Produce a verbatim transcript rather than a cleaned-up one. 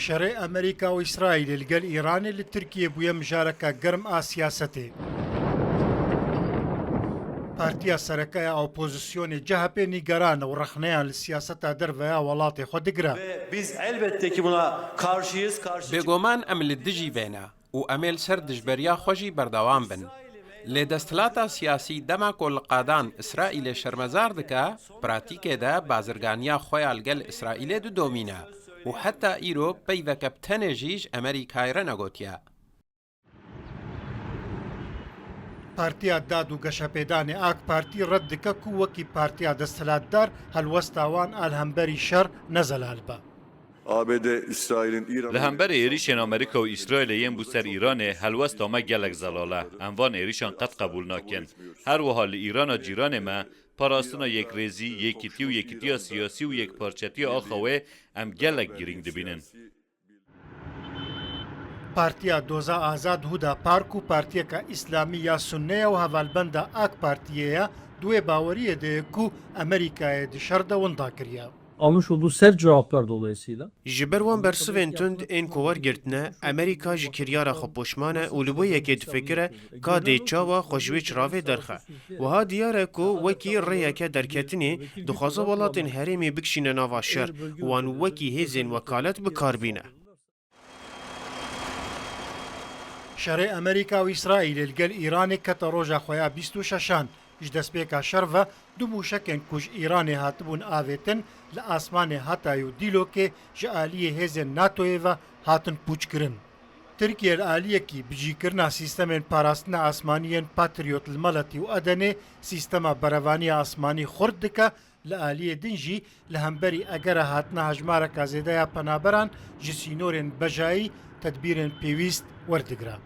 Şerê Amerîka û Îsraîlê li gel Îranê li Tirkiyê bûye mijareke germ a siyasetê. Partiya sereke ya opozisyonê C H P nîgeran e û rexneyan li siyaseta derve ya welatê xwe digire. Ve biz elbette ki buna karşıyız, karşı Bêguman em li dijî vê ne û em ê li ser dijberiya xwe jî berdewam bin. Lê desthilata siyasî dema ku li qadan Îsraîlê şermezar dike, pratîkê de bazirganiya xwe ya li gel Îsraîlê didomîne û heta îro peyveke bi tenê jî ji Amerîkayê re negotiye. Partiya Dad û Geşepêdanê AK Partî red dike ku wekî partiya desthilatdar helwesta wan a li hemberî şer ne zelal be. A B D, İsrail'in İran Li hemberî êrîşên Amerîka û Îsraîlê yên bû ser Îranê, helwesta me gelek zelal e. Em van êrîşan qet qebûl nakin. Her wiha li Îrana cîranê me, parastina yekrêzî, yekîtî û yekîtiya siyasî û yekparçetiya axa wê em gelek girîng dibînin. Partiya Doza Azad Huda Park û partiyeke îslamî ya Sunne ye û hevalbenda AK Partiyê ye, di wê baweriyê de ye ku Amerîkayê di şer de winda kiriye. Almış olduğu sert cevaplar dolayısıyla Ji ber wan bersivên tund ên ku wergirtine, Amerîka ji kiryara xwe poşman e û li bo yekê difikire ka dê çawa xwe ji wê çiravê derxe. Wiha diyar e ku wekî rêyeke derketinê dixwaze welatên herêmê bikişîne nava şer û wan wekî hêzên wekalet bi kar bîne. Şerê Amerîka û Îsraîlê li gel Îranê kete roja xwe ya bîst û şeşan. Ji destpêka şer ve du mûşekên ku ji Îranê hatibûn avêtin li asmanê Hatay û Dîlokê ji aliyê hêzên NATOyê ve hatin pûçkirin. Tirkiye li aliyekî bi cîkirina sîstemên parastina asmanî yên Patriot li Meletî û Edenê sîstema berevaniya asmanî xurt dike, li aliyê din jî li hemberî egera hatina hejmareka zêde ya penaberan ji sînorên bejayî tedbîrên pêwîst werdigire.